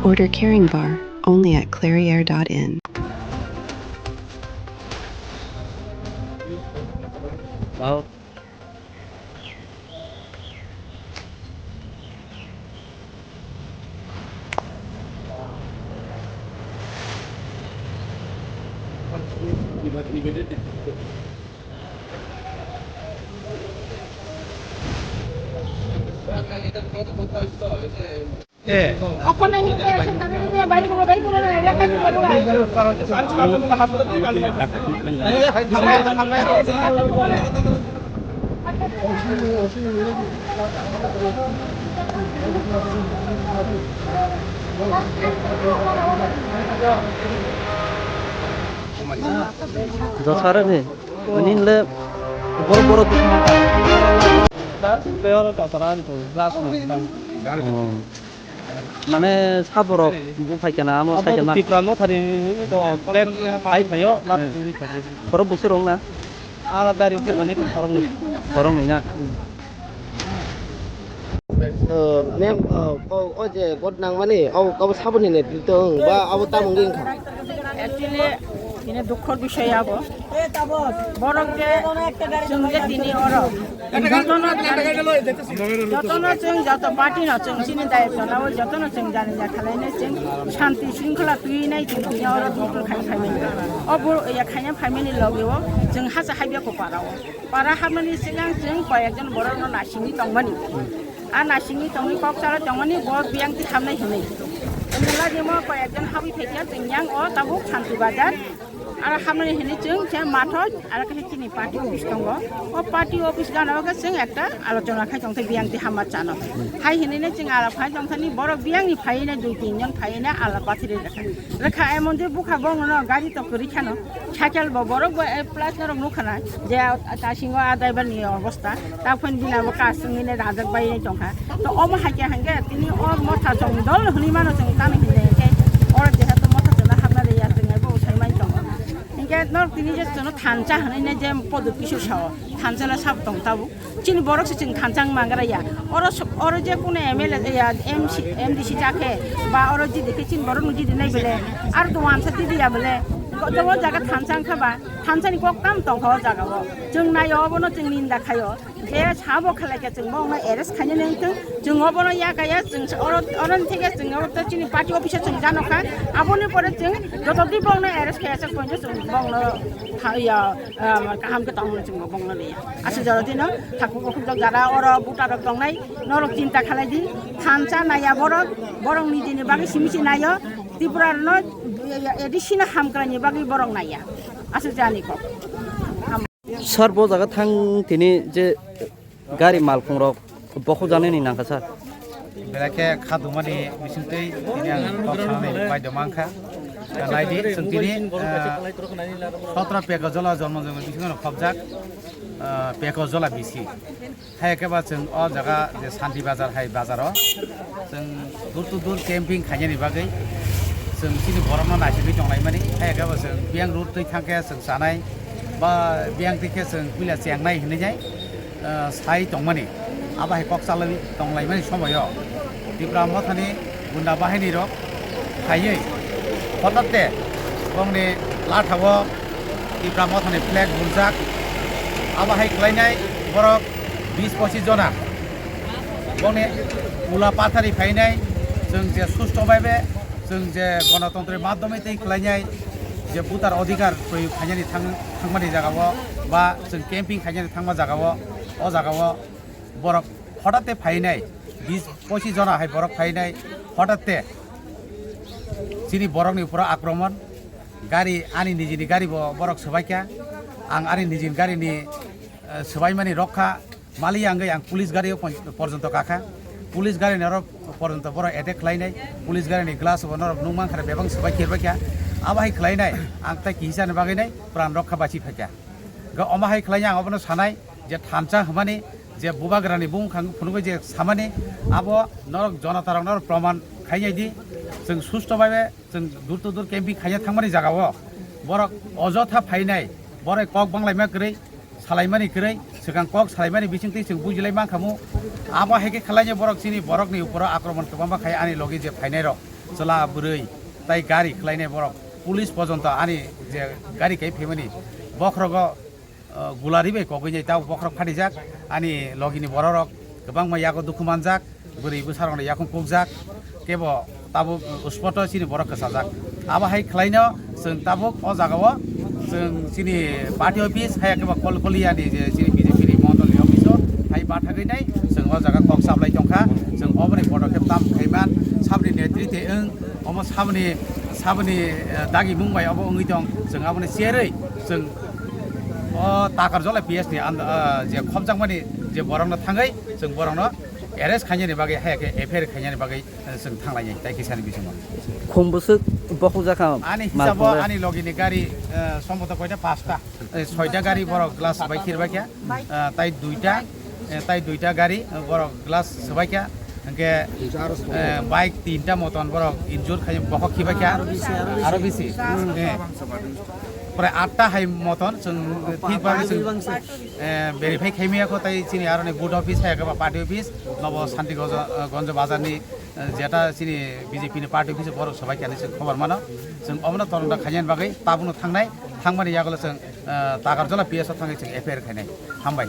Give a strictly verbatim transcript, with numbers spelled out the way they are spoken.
Order Caring Bar, only at clairiere dot in. Wow. Dosarani, ini le boro boro dukha. Mane saborok bu phaikana amo saikana. Tipra no thari to plate pai phayo. Boro busur rong na. Ala dari ke mane khorong ni. Khorong ni na. Mem, o je god nangmani abo saboni netrito wng ba abo tamung wngkha. Actually, ini dukhor bishoy abo. Borok je chwng je tini oro jotono, jotono chwng joto party no chwng chini dayok tonao jotono chwng jani ja khalainai chwng shanti shringkhola twi nai chwng tini oro dukhor khai khai mani. O bo ya khaina phaimani logeo chwng hasa habya ko parao. Para hapnani sigang chwng koyekjon borokno naisingwi tongmani. A naisingwi tongwi kok chalai tongmani bo biyang twi hamnai hinwi. Wngkha jemo koyekjon habwi phaikha chwng yang o tabuk Shanti Bazar. Aro hamnani hinwi chwng khe matho aro khe chini party office tongo. O party office gana o khe chwng ekta alochona khai tongthai biyang twi hamma chano. Hai hinwi chwng alap khai tongthani borok biyangni phaiwi dui tin jon phaiwi alap pathiri rwkha. Rwkha emon je bukha bongno gari to kwrwi khano. Cycle bo borok bo, eh, plus norok nukha na je, ah, ta singo a driver ni obosta. Ta phone bina bo ka sungine rajak bai tongkha. To omo hai khe hangke tini o motha chong dol hwnwi mano chwng tamo hinwi hwnkhe oro jeha to motha chwla hapna de ya chwng bo sai mai tongo. Hingke norok tini je chwngno thansa hwnwi ne je podo kisu sao. Thansa la sab tong tabuk. Chini borok se chwng thansa wng mangra ya. Oro so-, oro je kunu M L A ya, M C, M D C chakhe, ba oro jidi khe chini borok no jidi nai bele, aro to wansa jidi ya bele. Go-, to o jaga thansa wngkha ba, thansa ni kok tam tongkha o jaga o. Chwng naio obono chwng ninda khaio. Je sabo khalai khe chwng bongno arrest khaina nang thung. Chwng obono ya kaya, chwng oro, oro theke chwng oro to chini party office o chwng jano kha. Aboni pore chwng joto di bongno arrest khaya chwng pointo chwng bongno tha-, ya, ah, kaham khe tongmani chwng bongno liya. Aswk jora dino thaku bukhuk jok jara oro buta rok tongnai norok chinta khalai di thansa naya borok borok nijini bagwi simi si nayo Tripura rwno additional hamkraini bagwi borok naya aswk jani kok. Sir, bo jaga thang tini je gari malkhung rok bokhok janani nangkha sir. Belai khe kha dumani bisingtwi tini ang kok sanani baidoma wngkha. Naidi, chwng tini, eh, sotro Peko Jola Jonmo Jonmo bisingo khobjak, eh, Peko Jola bisi. Hai khe ba chwng o jaga je Shanti Bazar hai bazaro chwng door to door camping khainani bagwi chwng chini borokno naisingwi tonglaimani. Hai khe ba chwng biyang road twi thang khe chwng chanai ba biyang twi khe chwng puila chengnai hinwi jai. Ah, sai tongmani, abo hai kok chalwi tonglaimani somoyo Tipra Mothani gunda bahinirok phaiwi hotatte bongni lathao Tipra Mothani flag buljak. Abo hai khlainai borok bis pochis jona bongni ula pathari phainai. Chwng je susto baibe, chwng je gonotontri madhyome tei khlainai je voter odhikar proyog khainani thang-, thangmani jagao ba chwng camping khainani thangma jagao, o jagao borok hotatte phainai, bis pochis jona hai borok phainai, hotatte chini borokni uporo akromon, gari, ani nijini gari bo borok swbaikha, ang ani nijini gari ni, eh, swbaimani rokha, mali angwi ang police gari o pon-, porjonto kakha, police gari ni oro porjonto borok attack khlainai, police gari ni glass bo norok nukmankha bebak swbai khirbaikha, abo hai khlainai ang tai kisa ni bagwi nai pran rokha bachi phaikha. Ga omo hai khlainai ang obono sanai je thansa hwnmani je bubagrani bumung phunugwi je samani abo norok jonotarok norok proman khainai di. Chwng susto baibe chwng door to door camping khaina thangmani jagao borok ojotha phainai, borok kok banglaima kwrwi, salaimani kwrwi, swkang kok salaimani bisingtwi chwng bujilai mankhamu. Abo hai khe khlainai borok chini borokni uporo akromon kwbangma khai ani logi je phainairok. chwla bwrwi tai gari khlainai borok, police pojonto ani je gari kai phaimani bokhrogo, uh, gulari bai kogwi nai tabuk bokhorok phatijak. Ani logini bororok kwbangma yago dukhu manjak, bwrwi bwsarokno yakung kukjak, kebo tabuk, uh, spoto chini borok kwchajak. Abo hai khlaino chwng tabuk o jagao chwng chini party office hai kebo Kolkoliani je chini B J P ni mondol ni office o hai bathagwi nai chwng o jaga kok chaplai tongkha. Chwng oboni podokep tam khaiman sabni netritwi wng omo sabni sabni, uh, dagi mung bai obo wngwi tong. Chwng aboni cherwi chwng o Takarjola P S ni and, uh, je khopjakmani je borokno thangwi chwng borokno arrest khainani bagwi hai khe F I R khainani bagwi, uh, chwng thanglainai tai kisani bisingo. Khum bwswk bokhok jakha Ani mal hisabo khungnai? Ani logini gari, uh, somboto koita pasta, eh, soita gari borok glass bai khirbaikha, uh, tai duita, eh, tai duita gari, uh, borok glass swbaikha, hwnkhe, eh, bike tinta moton borok injure khai bokhok khibaikha. Aro bisi, aro bisi. Eh. Pore atta hai moton chwng thik bagwi chwng, eh, verify khaimaya kho tai chini aroni board office hai khe ba party office nobo Santi Gonjo, eh, Gonjo bazar ni, eh, jeta chini B J P ni party office borok swbaikha hinwi chwng khobor mano. Chwng omono tolonda khainani bagwi tabukno thangnai, thangmani yagulo chwng, eh, Takarjola P S o thangwi chwng F I R khainai. Hambai.